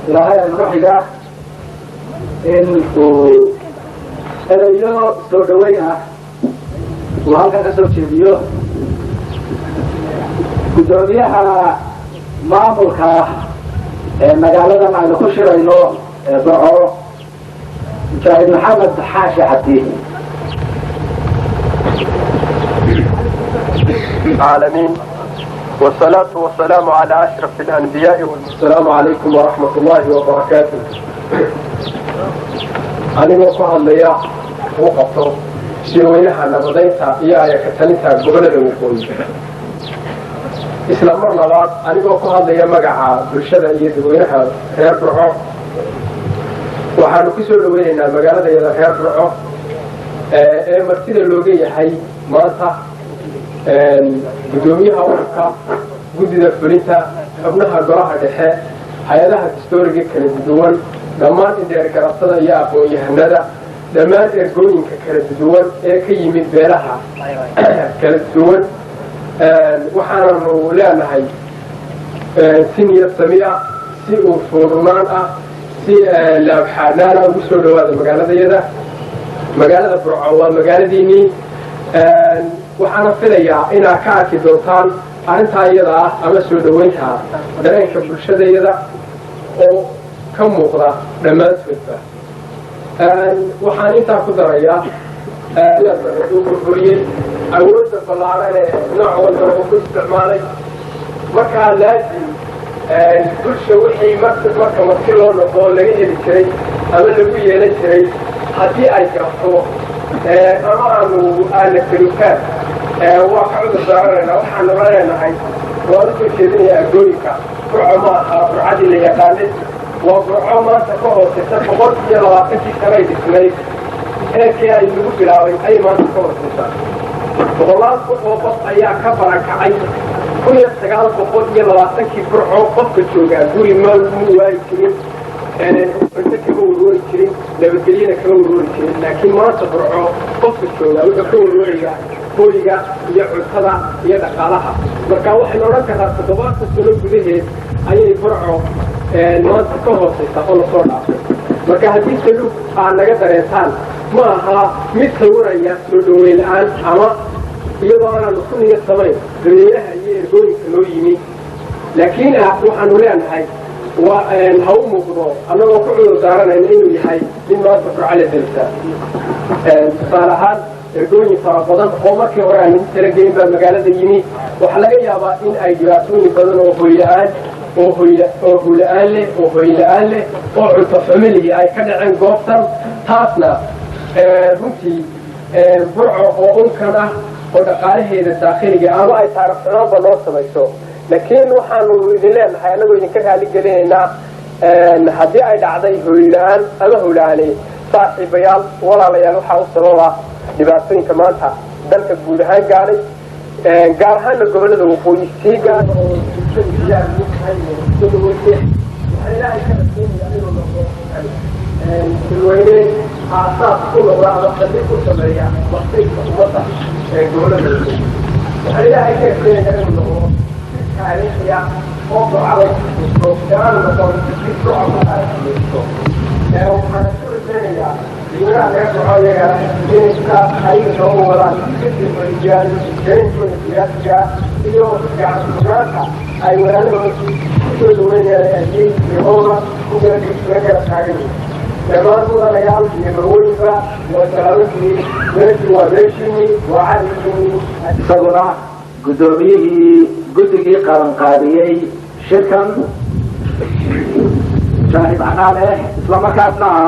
Ilaahay aynu xiga in uu erayo soo dhaweyn ah uu halkan ka soo jeediyo guddoomiyaha maamulka ee magaaladan aynu ku shirayno ee Burco, Mujaahid Maxamed Xaashi Cabdi. العالمين، والصلاة والسلام على أشرف الأنبياء. السلام عليكم ورحمة الله وبركاته. Anigoo ku hadlaya uu qabto shirweynaha nabadaynta iyo ayaka talinta gobolada waqooyi, isla mar labaad anigoo ku hadlaya magaca bulshada iyo dadweynaha reer Burco, waxaanu ku soo dhaweynaynaa magaaladayada reer Burco ee martida looga yahay maanta guddoomiyaha ururka, guddida fulinta, xubnaha golaha dhexe, hay-adaha dastooriga kala duwan, dhammaan indheergarabtada iyo aqoon-yahanada, dhammaan ergooyinka kala duwan ee ka yimid beelaha kala duwan. Waxaananu leenahay si niyad sami ah, si uu fuurnaan ah, si laabxaadnaana ugu soo dhawaada magaaladayada. Magaalada Burco waa magaaladiinii. Waxaana filayaa inaad ka arki doontaan arrintaa iyada ah ama soo dhaweynta dareenka bulshadayada oo ka muuqda dhammaantoodba. Waxaan intaa ku darayaa uu burburiyey awoodda ballaaran ee nooc walba uu ku isticmaalay. Markaa laazim bulsha wixii marka marti loo noqo laga heli jiray ama lagu yeelan jiray haddii ay gabto ama aanu aana kalukaan, waa ka cudur daaranaynaa. Waxaanu la leenahay, waan usoo jeedinayaa ergooyinka, Burco ma aha Burcadii la yaqaanay. Waa Burco maanta ka hooseysa. 120-kii sanay dhisnayd heerkii ay lagu bilaabay ayay maanta ka hooseysaa. Boqolaal kun oo qof ayaa ka barakacay. 1920-kii Burco qofka joogaa guri ma mu waayi jirin, cunto kama warwari jirin, nabadgelyana kama warwari jirin. Laakiin maanta Burco qofka joogaa wuxuu ka warwarayaa hoyga iyo cuntada iyo dhaqaalaha. Marka waxaynu odhan karraa 70 sano gudaheed ayay Burco maanta ka hooseysaa oo lasoo dhaafay. Marka haddii saluug aad naga dareentaan, ma aha mid sawiraya soo dhaweyn la-aan ama iyadoo aanaanu ku niyad samayn dadweynaha iyo ergooyinka noo yimi. Laakiin waxaanu leenahay waa ha u muuqdo annagoo ku cudur daaranayna inuu yahay mid maanta Burco la delisa. Tusaale ahaan, ergooyin fara badan oo markii hore aan lagu talagelin baa magaalada yimi. Waxaa laga yaabaa in ay dhibaatooyin badan oo hoyla-aan oo hoyla oo hoyla-aan leh oo hoyla-aan leh oo cunto xumilihii ay ka dhaceen goobtan. Taasna runtii Burco oo unkan ah oo dhaqaalaheeda daakhiliga ama ay taarikh xumaanba noo samayso. Laakiin waxaanu idin leenahay, annagoo idinka raali gelinaynaa haddii ay dhacday hoyla-aan ama howla-aani, saaxiibayaal, walaalayaal, waxaa u sababa dhibaatooyinka maanta dalka guud ahaan gaadhay, gaar ahaana gobolada waqooyi sii gaar oo bulshadu diyaar ugu tahay soo dhaweysay. Waxaan Ilaahay ka rajeynayaa inuu noqdo shirweyne aasaas ku noqda ama saldhig u sameeya masiirka ummadda ee gobolada waqooyi. Waxaan Ilaahay ka rajeynayaa inuu noqdo mid taariikhiya oo Burcada ku xusuusto ee aanu noqon mid Burca ku taariikhiyeysto. Waxaan ku rajeynayaa dadweynaha laga soco iyagana inay sidaas ayaga soo wadaan kasii xoojiyaan dareenkooda siyaasiga iyo gacan furnaanta ay walaalahooda kusoo dhaweynayaan adiyey iyo howla ku garab taagan yihiin. Dhammaan mudanayaal iyo marwooyinka, waa salaamantii. Meeshii waa meeshiini, waa carigiini. Isaguna guddoomiyihii guddigii qabanqaabiyey shirkan, Mujaahid Canaane, islamarkaasna